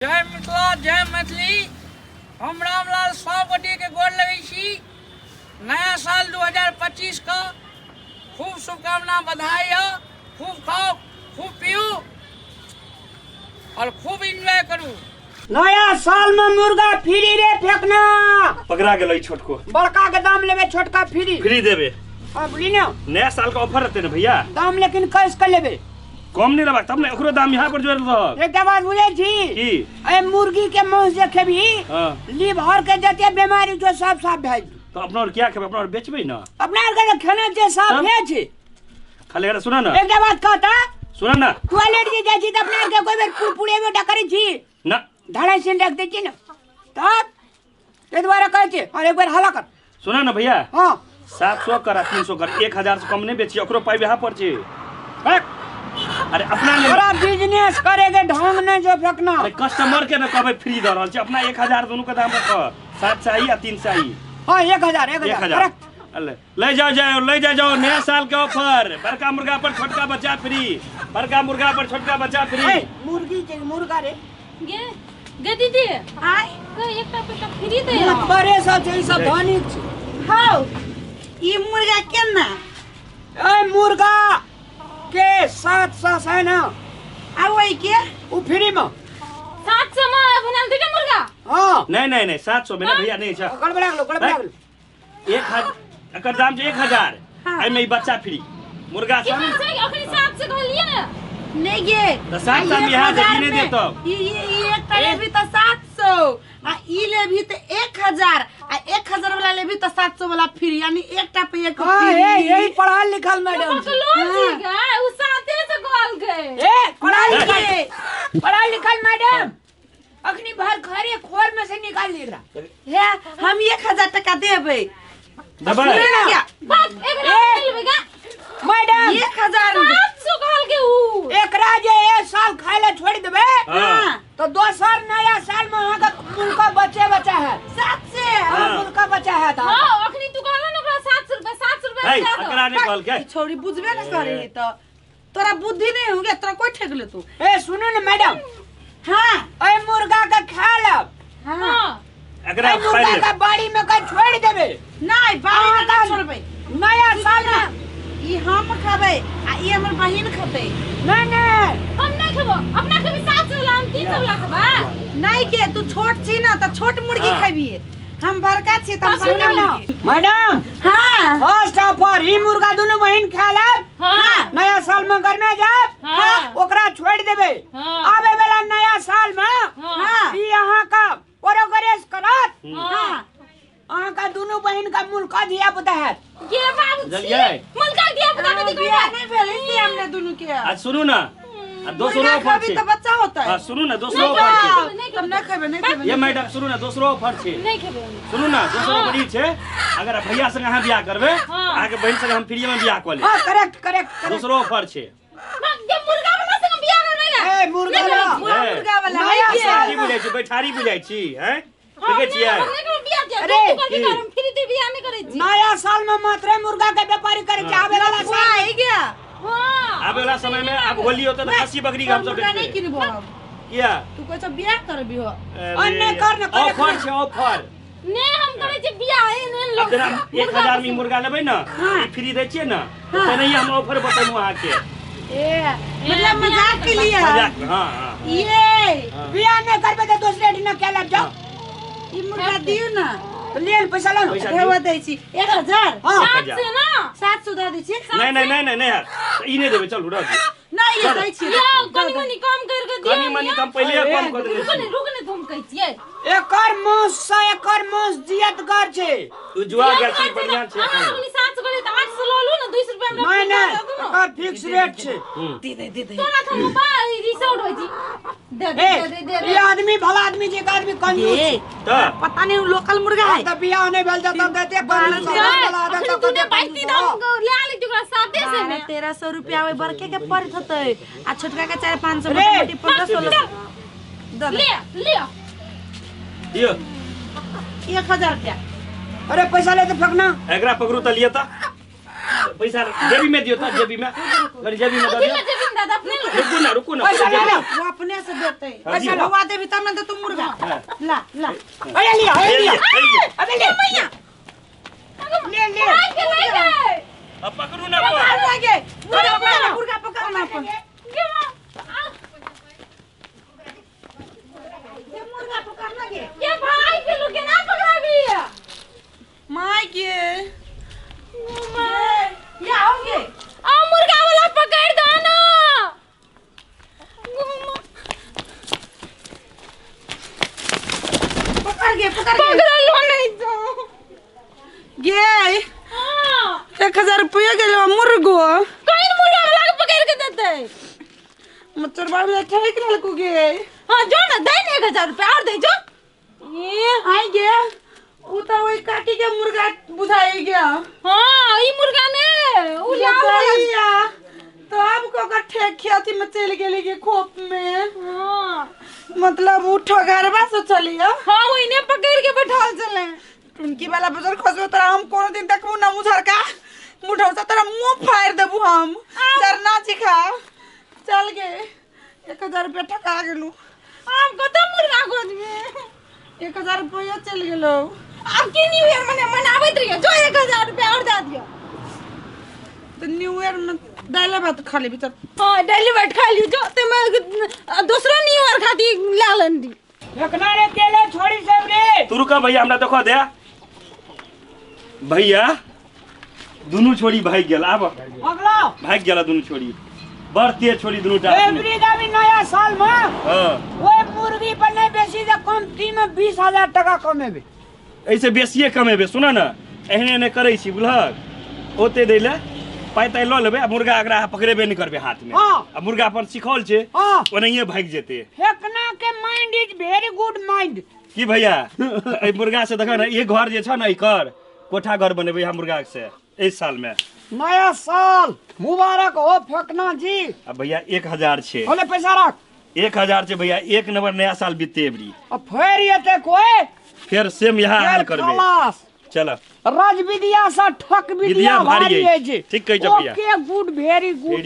जय मिथिला जय मैथिली। हम रामलाल सब गोटे के गोर लगै छी। नया साल 2025 का खूब शुभकामना बधाई हो। खूब खाओ खूब पीऊ और खूब एंजॉय करू। नया साल में मुर्गा फ्री रे फेंकना। पकड़ा गेलै छोटको। बड़का के दाम लेबे छोटका फ्री। फ्री देबे। हाँ बोली ना। नया साल का ऑफर रहते ना भैया। दाम लेकिन कैस कर लेबे। कम नहीं रहबाक तब ने ओकरो दाम यहाँ पर जोड़ दहक। एकटा बात बुझै छी की? ए मुर्गी के मांस जे खेबही हाँ। लीवर के जते बीमारी छौ सब साफ भए जेतौ। तो अपना और क्या खेबै? अपना और बेचबै ना। अपना और के तऽ खेना छै साफ तब? हे छै। खाली एकरा सुना ना। एकटा बात कहता सुना ना। टॉयलेट जे जाइ छी तऽ अपना और के कोई बेर कुरकुरेबो टा करै छी ना। धड़ाई से रख दै छी ने तब ताहि दुआरे कहै छी। और एक बेर हल्ला कर। सुना ना भैया। हाँ। 700 कर आ 300 कर, 1000 से कम नहीं बेची, ओकरो पाई यहाँ पर छी। अरे अपना ले। तोरा बिजनेस करे के ढंग नहीं जो फेंकना। अरे कस्टमर के ना कहबै फ्री द रहल छी, अपना 1000 दोनों के दाम रख, 7 चाहिए आ 3 चाहिए। हाँ, 1000, एक एक हजार, हजार। करेक्ट। अले, ले जाओ, जाओ, ले जाओ, जाओ, नया साल के ऑफर, बड़का मुर्गा पर छोटका बच्चा फ्री, बड़का मुर्गा पर छोटका बच्चा फ्री। ए, मुर्गी के मुर्गा रे। गे, गे दीदी। आय। गे, एकटा पे तऽ फ्री दे। मुर्गा बड़े सब छै, ई सब धनिक छै। हौ, ई मुर्गा केना? ए मुर्गा के 700 है ना। आ ओई के? उ फ्री में। 700 में बनाल दुटा मुर्गा? हाँ। नहीं, नहीं, नहीं, 700 में ना भैया, नहीं, अच्छा। गड़बड़ा गेलो, गड़बड़ा गेलो। 1000, एकर दाम छै 1000। हाँ। एहिमे ई बच्चा फ्री। मुर्गा की सब। बात छै? अखनी 700 कहलियै ने। नहीं गे। तऽ 700 आ में यहाँ एक हजार जमीने में देतौ। ई एकटा लेबही तऽ 700, आ ई लेबही तऽ 1000, आ 1000 वाला लेबही तऽ 700 वाला फ्री, यानी एकटा पे एक हाँ, फ्री। ए, यही पढ़ल लिखल मैडम तो लोन हाँ। छी गे, उ 700 कहलकै। ए, पढ़ल नहीं लिखल। गे। पढ़ल लिखल मैडम। अखनी भर घरे खोर में से निकाल ले रहा। हे, हम 1000 टका देबै। देबै? सुनै ना क्या? बात, एक ए। हजार लेबै गा। मैडम। 1000। 700 कहलकै उ। एकरा जे एक साल खाय ला छोड़ देबै, हाँ। तो दोसर नया साल में अहाँ के मुल्का बचे बचा है। 700। हाँ, हाँ। मुल्का बचा है तो। हाँ, अखनी तू कहला ना ओकरा 700 रुपया, 700 रुपया हे, दे दो। एकरा नहीं कहलकै। ई छौड़ी बुझबे ना करे त। तोरा बुद्धि नहीं हो गया, तोरा कोई ठेक ले तू। ए, सुनू ना मैडम। हाँ। ए मुर्गा के खा लब। हाँ। हाँ। एकरा ए मुर्गा खाइ ले। के बाड़ी में के छोड़ देबे। नहीं, बाड़ी में हाँ, नहीं छोड़बै। नया साल में। ई हम खेबै आ ई हमर बहिन खेतै। नहीं, नहीं। हम नहीं खेबो, अपना खेबी 700 वाला, हम 300 वाला खेबा। नहीं के, तू छोट छी ना त छोट मुर्गी हाँ। खेबी, हम बड़का छी त हम हाँ, सुनू बड़का ना। मुर्गी। मैडम। हाँ। फर्स्ट ऑफर, ई मुर्गा दुनू बहिन खा लेब। हाँ। नया साल में घर में जाब। हाँ। ओकरा छोड़ देबे। हाँ। आवे वाला नया साल में। हाँ। ई अहाँ का प्रोग्रेस करत। हाँ। अहाँ का दुनू बहिन का मुल्का धिया पुता है। ये बाबू छी। बुझलियै? मुल्का धिया पुता के बियाह दिखबै। नहीं भेल इसलिए हमने दुनू के। आज सुनू ना, आ दोसरो मुर्गा ऑफर खेबी छै। त बच्चा होतै। हाँ, सुनू ना, दोसरो नहीं ऑफर छै। खेबै, नहीं हम नहीं खेबै, नहीं खेबै। ये मैडम सुनू ना, दोसरो ऑफर छै। नहीं खेबै हम। सुनू ना, दोसरो हाँ। ऑफर ई छै, अगर भैया संग अहाँ बियाह करबै, हाँ। अहाँ के बहिन संग हम फ्री में बियाह कऽ लेब। हाँ, करेक्ट, करेक्ट, करेक्ट। दोसरो ऑफर छै। हाँ, ये मुर्गा वाला संग बियाह करबै ना। ए, मुर्गा नहीं वाला। खेबै। पूरा ए। मुर्गा वाला। नया है साल की बुझाइ छी, बैठारी बुझाइ छी, हैं? हम देखै नहीं, छियै? हम नहीं करब बियाह तियाह। अरे, तू करबी की? कर, हम फ्री ते बियाह नहीं करै छी। नया साल में मात्रे मुर्गा के व्यापारी करे छै, हाँ। आवे वाला लफुआ साल में। आई गया। हाँ। आबे वाला समय में आब होली होतै तऽ खस्सी बकरी के हम सब मुर्गा नहीं बेचबै। किनबो हम। किया? तू कहै छौ बियाह करबी हो। अरे, अन्य कर न, करे ऑफर कर। छै, ऑफर। ने हम करै छी बियाह, एहन एहन लोग आब जेना से। 1000 में मुर्गा लेबै ना, ई फ्री दै छियै ना, तेनाहिये हम ऑफर बतेलहुँ अहाँके। ए, मतलब मजाक के लिए। मजाक में, हाँ, हाँ। ये। हाँ। बियाह नहीं करबै तऽ दोसरे दिना क्या लेब जाओ। ई मुर्गा दियौ ना। तो ले पैसा लो ना। पैसा रेवा दै छी। 1000? हाँ। 700 ना? 700 दऽ दै छी। नहीं, नहीं, नहीं, नहीं, नहीं यार। ई नहीं देबै, चलू, रह दियौ। नहीं, ये दै छी। यौ, कनि मनि कम करि कऽ दियौ कनि मनि ने। तऽ हम पहिले कम कऽ देने रुकू ने, छी। रुकू ने, तऽ हम कहै छियै। एकर मांस से एकर मांस जियतगर छै। तू जुआ गेल छी, बढ़ियां छै अहाँ एखन। अखनी 700 कहलियै तऽ 800 लऽ लू ने, 200 रुपया हमरा नहीं, फ्री नहीं, दऽ दू ने। एकर फिक्स रेट छै। दे दे, दे दे। तोरा तऽ हम बा रिसोर्ट होइ छी। दे दे, ए, दे दे, दे दे। ई आदमी भला आदमी छै, एक आदमी कंजूस ए, छै। तऽ? पता नहीं लोकल मुर्गा है। तऽ बियाह नहीं भेल जतऽ देते कंजूस ए, सब भला आदमी अखनी तऽ तू ने कते बाइटी कंजूस दाम हौ। ले आली ओकरा साते से ने। 1300 रुपया ओइ बड़के के पड़त होतै, आ छोटका के 4-500 रे। मोटा-मोटी 15-16 दऽ दे। ले, ले। दियौ। 1000 रुपया। अरे पैसा ले तऽ फेकना। एकरा पकड़ू तऽ लिअ तऽ। पैसा जेबी में दियौ तऽ, जेबी में। कनि जेबी में दऽ दियौ। जेबी में मुर्गा तऽ अपने ले। रुकू ना, रुकू ना। पैसा ले लो। वो अपने से देते। हाँ, दियौ। बौआ देबी तब ने देतौ मुर्गा। हाँ। ला ला। अरे लिया, अरे ले लिया। लिअ, ले लिअ। अबे ले। ले ले। भाग के ले गए। अब पकड़ू ना। पकड़ पर लगे मुर्गा पकड़, मुर्गा पकड़ ना अपन। गे माँ, आ, ये मुर्गा पकड़ लगे। ये भाई के लोग केना पकड़ाबी? माय के ये आओगे। आ मुर्गा वाला पकड़ दो ना। घुमा। पकड़ गे, पकड़ गे। पकड़ लो नहीं तो। गे। हाँ। 1000 रुपया गेलो मुर्गो। कहीं मुर्गा वाला के पकड़ के देते। मच्छर में ठेक लेलकू गे। हाँ जो ना दे ने 1000 रुपया और दे जो। ये आई गे, उ त ओइ काकी के मुर्गा बुझाई गया। हाँ ई मुर्गा ने उ लाल वाला। भैया तो अब को ठेक खेती में चल गेली गे खोप में। हाँ मतलब उ ठगरबा से चलिया। हाँ ओइने पकड़ के बैठाल चले। टुनकी वाला बजर खसबो तोरा हम कोनो दिन देखबू ना मुझरका मुठौसा तोरा मुंह फाड़ देबू हम। चरना चिखा चल गे। 1000 रुपया ठका गेलू। हम कत मुर्गा खोजबे? 1000 रुपया चल गेलो। अब की न्यू ईयर मने मनाबैत रहियो जो 1000 रुपया और दे दियो। तो न्यू ईयर में दाल भात खा लेबी चल। हाँ दाल भात खा लियो जो ते मैं दोसरो न्यू ईयर खाती ला लंदी। रखना रे केले छोड़ी सब रे। तू रुका भैया, हमरा देखो दे भैया। दुनू छोड़ी भाग गेल। आब अगला भाग गेल दुनू छोड़ी, बड़ तेज छोड़ी दुनू टा। एवरी दामी नया साल में। हाँ। ओए मुर्गी पर नहीं बेसी त कमती में 20,000 टका कमेबे। ऐसे बेसिए कमेबे। सुन ना, एहने एहने करै छी बुझलक, ओते दै ले पाइ ताइ लऽ लेबै आ मुर्गा अगरा पकड़ेबे नहि करबै हाथ में। हाँ। आ मुर्गा अपन सिखल छै। हाँ। ओनाहिए भागि जेतै। फेकना के mind is very good mind. की भैया, एहि मुर्गा से देखो ना, एक घर जे छ ना, एकर कोठा घर बनेबै हम मुर्गा से इस साल में। नया साल मुबारक हो फेकना जी। आ भैया 1000 छै। होले पैसा रख। 1000 छै भैया, एक नंबर नया साल बीतते एबरी। आ फेर एते कोई फेर सेम यहाँ हाल फेर करबै। खलास। चल। राज विद्या से ठक विद्या विद्या भारी भारी अछि। अछि। ठीक कहै छौ भैया। ओके गुड, वेरी गुड।